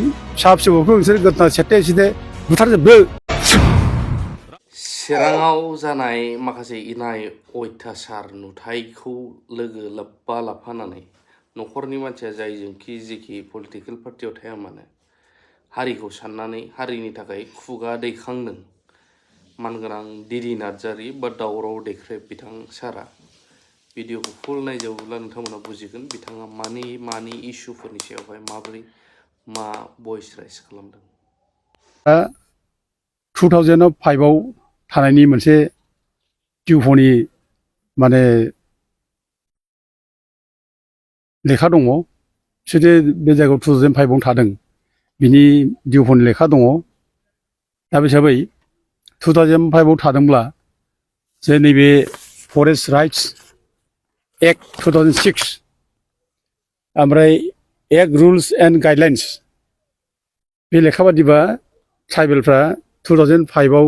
फिसा फिसौखौ नोंसोर गोदना सेटे सिदे बुथारजोबदो। चिराङाव जानाय माखासे इनाय अयथासार नुथायखौ लोगो लोब्बा लाफानानै न'खरनि मानसिया जायजोंखि जेखि पलिटिकेल पार्टियाव थाया मानो हारिखौ साननानै हारिनि थाखाय खुगा दैखांदों मानगोनां दिरि नार्जारि बा दावराव देख्रेब बिथां सारा। भिडिअखौ फुल नायजोबोब्ला नोंथांमोना बुजिगोन बिथाङा मानि इस्युफोरनि सायावहाय माबोरै मा भइस राइज खालामदों। 2005आव थानायनि मोनसे डिउफनि माने लेखा दङ। बिसोरो बे जायगायाव 2005आव थादों बिनि डिउफनि लेखा दङ। दा बे हिसाबै 2005आव थादोंब्ला जे नैबे फरेस्ट राइट्स एक्ट 2006 ओमफ्राय एक्ट रुल्स एन्ड गाइडलाइन्स बे लेखा बादिबा ट्राइबेलफ्रा 2005आव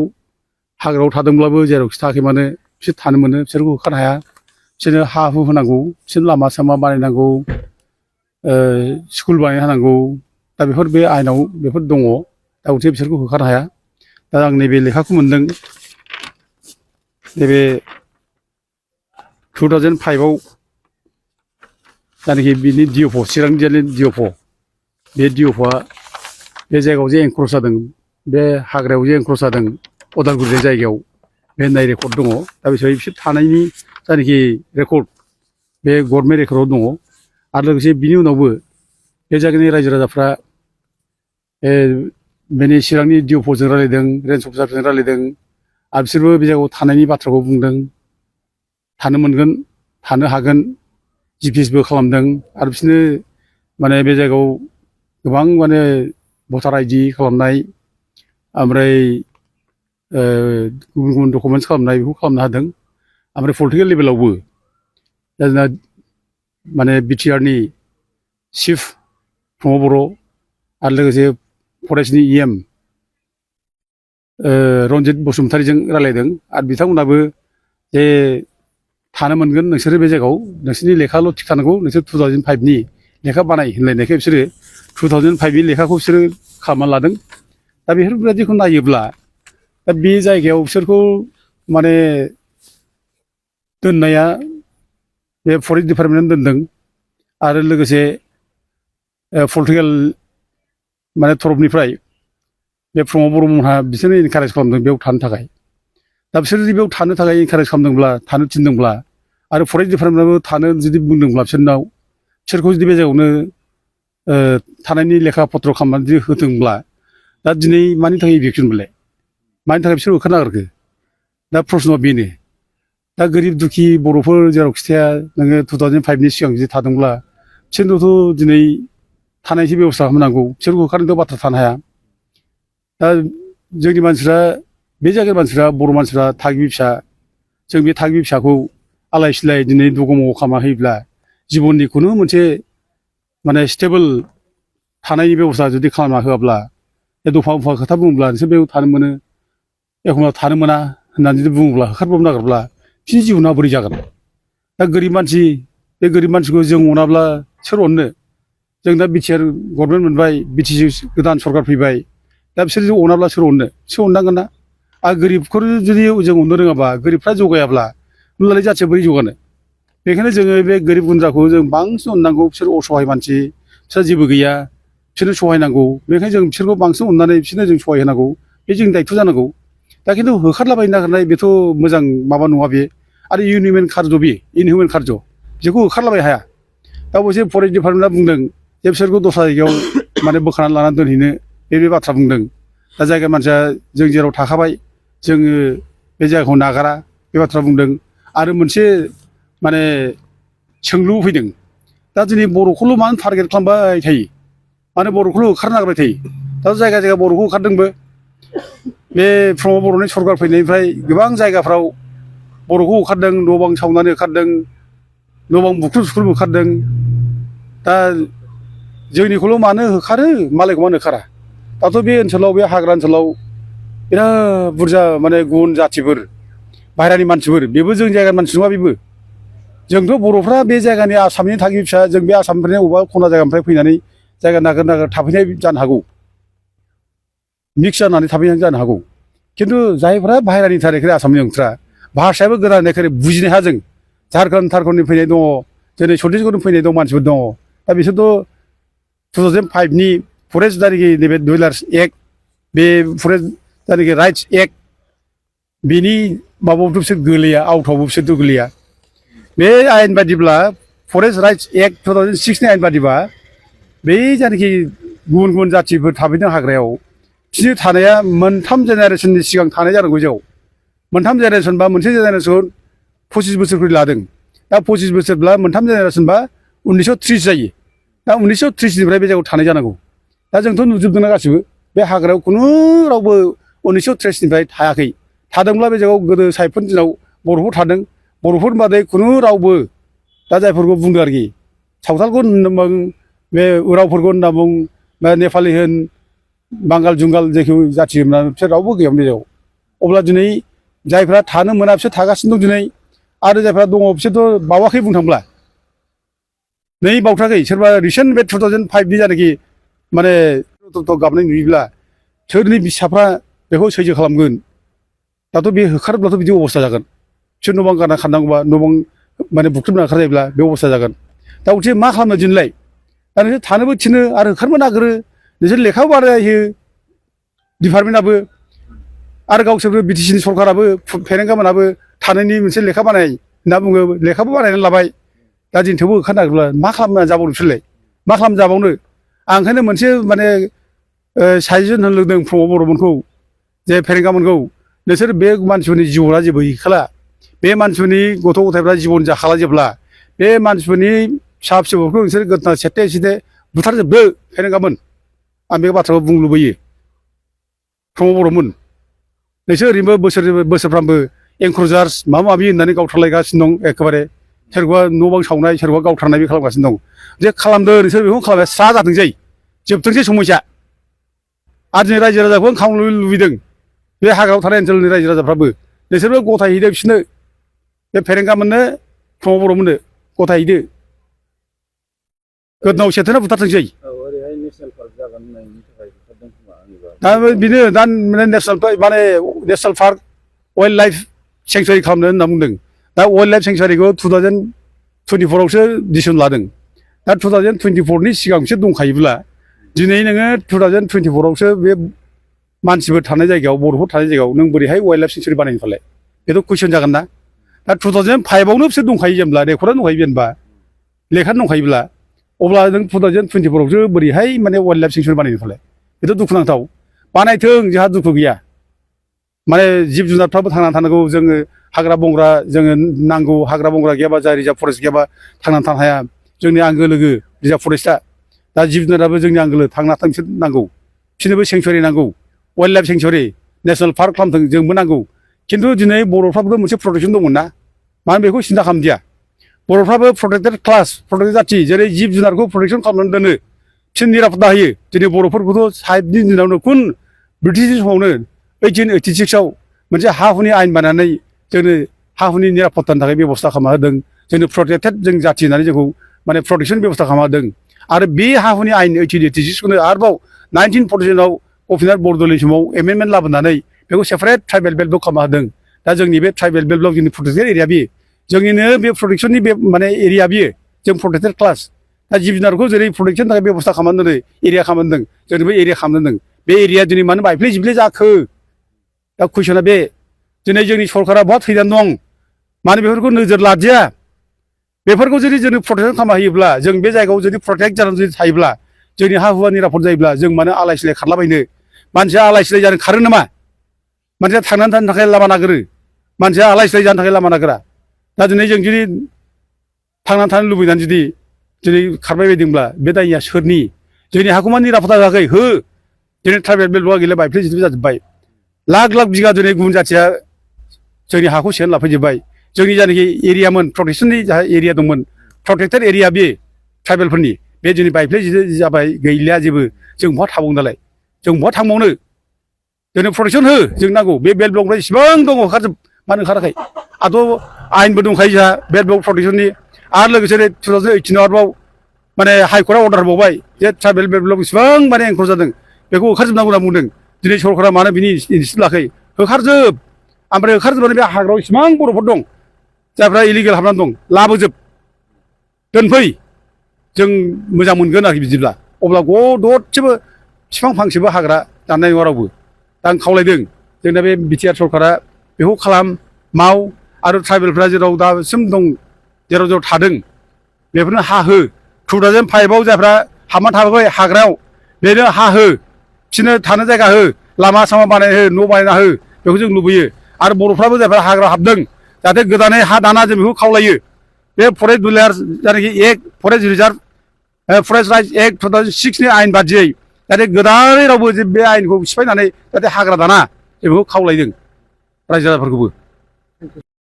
हाग्रायाव थादोंब्लाबो जेरावखि थायाखै मानो बिसोर थानो मोनो, बिसोरखौ होखारनो हाया। बिसोरनो हा हु होनांगौ, बिसोरनो लामा सामा बानायनांगौ, स्कुल बानायना होनांगौ। दा बेफोर बे आयेनाव बेफोर दङ। दा गथिखे बिसोरखौ होखारनो हाया। दा आं नैबे लेखाखौ मोनदों। नैबे 2005आव जायनाखि बिनि डिअफ' चिरां जिल्लानि डिअफ' बे डिअफ'आ बे जायगायाव जे एनक्रस जादों, बे हाग्रायाव जे एनक्रस जादों अदालगुरि जायगायाव बे होननाय रेकर्ड दङ। दा बे हिसाबै बिसोर थानायनि जायनाखि रेकर्ड बे गभर्नमेन्ट रेकर्डआव दङ। आरो लोगोसे बिनि उनावबो बे जायगानि रायजो राजाफ्रा बेनि चिरांनि डिअफ'जों रायलायदों, रेन्ज अफिसारजों रायलायदों आरो बिसोरबो बे जायगायाव थानायनि बाथ्राखौ बुंदों। थानो मोनगोन, थानो हागोन, जिपिएसबो खालामदों। आरो बिसोरनो माने बे जायगायाव गोबां माने भटार आइडि खालामनाय ओमफ्राय गुबुन गुबुन डकुमेन्टस खालामनाय बेखौ खालामनो हादों। ओमफ्राय पलिटिकेल लेभेलावबो दा जोंना माने बिटिआरनि चिफ प्रमद बर' आरो लोगोसे फरेस्टनि इएम रन्जित बसुमतारीजों रायलायदों। आरो बिथांमोनाबो जे थानो मोनगोन नोंसोरो बे जायगायाव, नोंसोरनि लेखाल' थिग थानांगौ, नोंसोर 2005नि लेखा बानाय होनलायनायखाय बिसोरो 2005नि लेखाखौ बिसोरो खालामना लादों। दा बेफोरबायदिखौ नायोब्ला दा बे जायगायाव बिसोरखौ माने दोननाया बे फरेस्ट डिपार्टमेन्टआनो दोनदों। आरो लोगोसे पलिटिकेल माने तरफनिफ्राय बे प्रमद बर'मोनहा बिसोरनो इनकारेज खालामदों बेयाव थानो थाखाय। दा बिसोर जुदि बेयाव थानो थाखाय इनकारेज खालामदोंब्ला, थानो थिनदोंब्ला आरो फरेस्ट डिपार्टमेन्टआबो थानो जुदि बुंदोंब्ला बिसोरखौ जुदि बे जायगायावनो थानायनि लेखा पत्र खालामनानै जुदि होदोंब्ला दा दिनै मानि थाखाय इभिकसन बेलाय, मानि थाखाय बिसोर होखारनो नागिरखो? दा प्रश्नआ बेनो। दा गोरिब दुखि बर'फोर जेरावखि थाया नोङो 2005नि सिगां जुदि थादोंब्ला बिसोरनोथ' दिनै थानायनि बेब'स्था खालामनांगौ, बिसोरखौ होखारनोथ' बाथ्रा थानो हाया। दा जोंनि मानसिफ्रा बे जायगानि मानसिफ्रा बर' मानसिफ्रा थागिबि फिसा, जों बे थागिबि फिसाखौ आलाय सिलाय दिनै दगमाव खालामना होयोब्ला जिबननि खुनु मोनसे माने स्टेबोल थानायनि बेब'स्था जुदि खालामना होआब्ला बे दफा दफा खोथा बुङोब्ला नोंसोर बेयाव थानो मोनो, एखमब्ला थानो मोना होननानै जुदि बुङोब्ला होखारबाबो नागिरब्ला बिसोरनि जिबना बोरै जागोन? दा गोरिब मानसि, बे गोरिब मानसिखौ जों अनाब्ला सोर अननो? जों दा बिटिआर गभर्नमेन्ट मोनबाय, बिटिसि गोदान सरकार फैबाय। दा बिसोर जों अनाब्ला सोर अननो? सोर अननांगोन ना? आरो गोरिबखौ जुदि जों अननो रोङाबा, गोरिबफ्रा जौगायाब्ला होनब्लालाय जाथिया बोरै जौगानो? बेखायनो जोङो बे गोरिब गुन्द्राखौ जों बांसिन अननांगौ। बिसोर असहाय मानसि, बिसोर जेबो गैया, बिसोरनो सहायनांगौ। बेखायनो जों बिसोरखौ बांसिन अननानै बिसोरनो जों सहाय होनांगौ, बे जोंनि दायथ' जानांगौ। दा खिन्थु होखारलाबायनो नागिरनाय बेथ' मोजां माबा नङा बे। आरो इनहिउमेन कार्ज बे, इनहिउमेन कार्ज बेखौ होखारलाबायनो हाया। दा अबयसे फरेस्ट डिपार्टमेन्टआ बुंदों जे बिसोरखौ दस्रा जायगायाव माने बोखारनानै लानानै दोनहैनो बे बाथ्रा बुंदों। दा जायगा मानसिया जों जेराव थाखाबाय जोङो बे जायगाखौ नागारा बे बाथ्रा बुंदों। आरो मोनसे माने सोंलु फैदों, दा दिनै बर'खौल' मानो टारगेट खालामबाय थायो? मानो बर'खौल' होखारनो नागिरबाय थायो? दा जायगा जायगा बर'खौ होखारदोंबो। बे प्रमद बर'नि सरकार फैनायनिफ्राय गोबां जायगाफ्राव बर'खौ होखारदों, न' बां सावनानै होखारदों, न' बां बुख्रुब सुख्रुब होखारदों। दा जोंनिखौल' मानो होखारो, मालायखौ मानो होखारा? दाथ' बे ओनसोलाव, बे हाग्रा ओनसोलाव बिराद बुरजा माने गुबुन जाथिफोर, बाहेरानि मानसिफोर, बेबो जोंनि जायगानि मानसि नङा बेबो। जोंथ' बर'फ्रा बे जायगानि आसामनि थागिबि फिसा, जों बे आसामनिफ्रायनो बबेबा खना जायगानिफ्राय फैनानै जायगा नागिर थाफैनाय जानो हागौ मिक्स जानानै थाफैनाय जानो हागौ खिन्थु जायफ्रा बाहेरानि थारिखै आसामनि नंथ्रा भाषायाबो गोदान एखेबारे बुजिनो हाया जों झारखन्डनि फैनाय दङ जेरै छत्तीसगढ़नि फैनाय दं मानसिफोर दङ दा बिसोरथ' 2005नि फरेस्ट जायनाखि नैबे डुवेलार्स एक्ट बे फरेस्ट जायनाखि राइट्स एक्ट बेनि माबायावथ' बिसोर गोलैया आउटआवबो बिसोरथ' गोलैया बे आयेन बादिब्ला फरेस्ट राइट्स एक्ट 2006नि आयेन बादिबा बै जायनाखि गुबुन गुबुन जाथिफोर थाफैदों हाग्रायाव बिसोर थानाया मोनथाम जेनेरेसननि सिगां थानाय जानांगौ जेराव मोनथाम जेनेरेसन बा मोनसे जेनेरेसन 25 बोसोरखौ लादों दा 25 बोसोरब्ला मोनथाम जेनेरेसन बा 1930 जायो दा 1930निफ्राय बे जायगायाव थानाय जानांगौ दा जोंथ' नुजोबदोंना गासिबो बे हाग्रायाव खुनु रावबो 1930निफ्राय थायाखै थादोंब्ला बे जायगायाव गोदो साहिबफोरनि दिनाव बर'फोर थादों बर'फोर बादै खुनु रावबो दा जायफोरखौ बुंदों आरोखि सावथालखौ होनना बुं बे उरावफोरखौ होनना बुं बा नेपालि होन बांगाल जुंगाल जायखौ जाथि होनना बिसोर रावबो गैयामोन बे जायगायाव अब्ला दिनै जायफ्रा थानो मोना बिसोर थागासिनो दं दिनै आरो जायफ्रा दङ बिसोरथ' बावाखै बुंनो थांब्ला नै बावथाखै सोरबा रिसेन्ट बे 2005नि जानाखि माने गाबनाय नुयोब्ला सोरनि फिसाफ्रा बेखौ सैज्य खालामगोन दाथ' बे होखारोब्लाथ' बिदि अबस्था जागोन बिसोर न' बां गारना खारनांगौबा न' बां माने बुख्रुबना ओंखारजायोब्ला बे अबस्था जागोन दा बिसोर मा खालामनो दिनैलाय दा नोंसोर थानोबो थिनो आरो होखारबो नागिरो नोंसोर लेखाबो बानायहोयो डिपार्टमेन्टआबो आरो गावसोरबो बिटिसिनि सरकाराबो फेरेंगामोनाबो थानायनि मोनसे लेखा बानाय होनना बुङो लेखाबो बानायनानै लाबाय दा दिनै थेवबो होखारनो नागिरब्ला मा खालामना जाबावनो बिसोरलाय मा खालामना जाबावनो आं ओंखायनो मोनसे माने साजेसन होनो लुगैदों प्रमद बर'मोनखौ जे फेरेंगामोनखौ नोंसोर बे मानसिफोरनि जिउआ जेबो गैखाला बे मानसिफोरनि गथ' गथायफ्रा जिबन जाखाला जेब्ला बे मानसिफोरनि फिसा फिसौफोरखौ नोंसोर गोदना सेथे सेथे बुथारजोबदो फेरेंगामोन आं बे बाथ्राखौ बुंनो लुबैयो प्रमद बर'मोन नोंसोर ओरैनोबो बोसोरफ्रामबो एंक्रजार्स माबा माबि होननानै गावथारलायगासिनो दं एखेबारे सोरखौबा न' बां सावनाय सोरखौबा गावथारनाय बे खालामगासिनो दं जे खालामदो नोंसोर बेखौ खालामनाया स्रा जाथोंसै जोबथोंसै समयसा आरो जोंनि रायजो राजाखौ खालामनो लुबैदों बे हाग्रायाव थानाय ओनसोलनि रायजो राजाफ्राबो नोंसोरबो गथायहैदो बिसोरनो बे फेरेंगामोननो प्रमद बर'मोननो गथायहैदो गोदनाव सेथेना बुथारथोंसै दा बेनो दा national park wild life sanctuary खालामनो होनना बुंदों दा वाइल्ड लाइफ सेंसुरिखौ 2024आवसो डिसिसन लादों दा 2024नि सिगांसो दंखायोब्ला दिनै नोङो 2024आवसो बे मानसिफोर थानाय जायगायाव बर'फोर थानाय जायगायाव नों बोरैहाय वाइल्ड लाइफ सेंसुरि बानायनो फालाय बेथ' कुइसन जागोन ना दा 2005आवनो बिसोर दंखायो जेनेबा रेकर्डआनो दंखायो जेनेबा लेखानो दंखायोब्ला अब्ला नों 2024आवसो बोरैहाय माने वाइल्ड लाइफ सेंसुरि बानायनो फालाय बेथ' दुखुनांथाव बानायथों जोंहा दुखु गैया माने जिब जुनारफ्राबो थांनानै थानांगौ जोङो हाग्रा बंग्रा जोङो नांगौ हाग्रा बंग्रा गैयाबा जाय रिजार्भ फरेस्ट गैयाबा थांनानै थानो हाया जोंनि आंगो लोगो रिजार्भ फरेस्टआ दा जिब जुनाराबो जोंनि आंगो लोगो थांना थानो बिसोर नांगौ बिसोरनोबो सेंसुरि नांगौ wild life sanctuary national park खालामथों जोंबो नांगौ खिन्थु दिनै बर'फ्राबो मोनसे प्रटेक्सन दंमोन ना मानो बेखौ सिन्था खालामदिया बर'फ्राबो प्रटेक्टेड क्लास प्रटेक्टेड जाथि जेरै जिब जुनारखौ प्रटेक्सन खालामनानै दोनो बिसोर निरापत्ता होयो दिनै बर'फोरखौथ' साइडनि दिनावनो खुन ब्रिटिशनि समावनो 1886आव मोनसे हा हुनि आयेन बानायनानै जोंनो हा हुनि निरापत्तानि थाखाय बेब'स्था खालामना होदों जोंनो प्रटेक्टेड जों जाथि होननानै जोंखौ माने प्रटेक्सन बेब'स्था खालामना होदों आरो बे हा हुनि आयेन 1886खौनो आरोबाव 1947आव कफिनार बरद'लै समाव एमेन्डमेन्ट लाबोनानै बेखौ सेपारेट ट्राइबेल बेल्ट ब्लक खालामना होदों दा जोंनि बे ट्राइबेल बेल्ट ब्लक जोंनि प्रटेक्टेड एरिया बियो जोंनिनो बे प्रटेक्सननि बे माने एरिया बियो जों प्रटेक्टेड क्लास दा जिब जुनारखौ जेरै प्रटेक्सननि थाखाय बेब'स्था खालामना दोनो एरिया खालामना दोनदों जोंनोबो एरिया खालामना दोनदों बे एरिया दिनै मानो बायफ्ले जिफ्ले जाखो दा कुइसना बे दिनै जोंनि सरकारा बहा थैनानै दं मानो बेफोरखौ नोजोर लादिया बेफोरखौ जुदि जों प्रटेक्सन खालामना होयोब्ला जों बे जायगायाव जुदि प्रटेक्ट जानानै जुदि थायोब्ला जोंनि हा हुआ निरापद जायोब्ला जों मानो आलाय सिलाय खारलाबायनो मानसिया आलाय सिलाय जानो खारो नामा मानसिया थांनानै थानो थाखाय लामा नागिरो मानसिया आलाय सिलाय जानो थाखाय लामा नागिरा दा दिनै जों जुदि थांनानै थानो लुबैनानै जुदि दिनै खारबाय बायदोंब्ला बे दायनिया सोरनि जोंनि हाखौ मा निरापत्ता होआखै हो दिनै ट्राइबेल बेल्ट ब्लकआ गैला बायफ्ले जिफ्ले जाजोब्बाय लाख लाख बिगा दिनै गुबुन जाथिया जोंनि हाखौ सेनानै लाफैजोब्बाय जोंनि जायनाखि एरियामोन प्रटेक्सननि जा एरिया दंमोन प्रटेक्टेड एरिया बे ट्राइबेलफोरनि बे दिनै बायफ्ले जाबाय गैलिया जेबो जों बहा थाबावनो दालाय जों बहा थांबावनो जोंनो प्रटेक्सन हो जों नांगौ बे बेल्ट ब्लकनिफ्राय इसिबां दङ ओंखारजोब मानो ओंखाराखै आरो आयेनबो दंखायो जोंहा बेल्ट ब्लक प्रटेक्सननि आरो लोगोसे 2018आव आरोबाव माने हाइकर्टआ अर्डार होबावबाय जे ट्राइबेल डेभेलप बेसेबां माने एंकर जादों बेखौ होखारजोबनांगौ होनना बुंदों दिनै सरकारा मानो बिनि इनिसियेटिभ लायाखै होखारजोब ओमफ्राय होखारजोबनानै बे हाग्रायाव इसेबां बर'फोर दं जायफ्रा इलिगेल हाबनानै दं लाबोजोब दोनफै जों मोजां मोनगोन आरोखि बिदिब्ला अब्ला दसेबो बिफां फांसेबो हाग्रा दाननाय नङा रावबो दा आं खावलायदों जोंना बे बिटिआर सरकारा बेखौ खालाम माव आरो ट्राइबेलफ्रा जेराव दासिम दं जेराव थादों बेफोरनो हा हो 2005आव जायफ्रा हाबना थाबाय हाग्रायाव बेनो हा हो बिसोरनो थानो जायगा हो लामा सामा बानायना हो न' बानायना हो बेखौ जों लुबैयो आरो बर'फ्राबो जायफ्रा हाग्रा हाबदों जाहाथे गोदानै हा दाना जों बेखौ खावलायो बे फरेस्ट रुलार जायनाखि act forest reserve forest rights act 2006नि आयेन बादियै जाहाथे गोदानै रावबो बे आयेनखौ सिफायनानै जाहाथे हाग्रा दाना जों बेखौ खावलायदों रायजो राजाफोरखौबो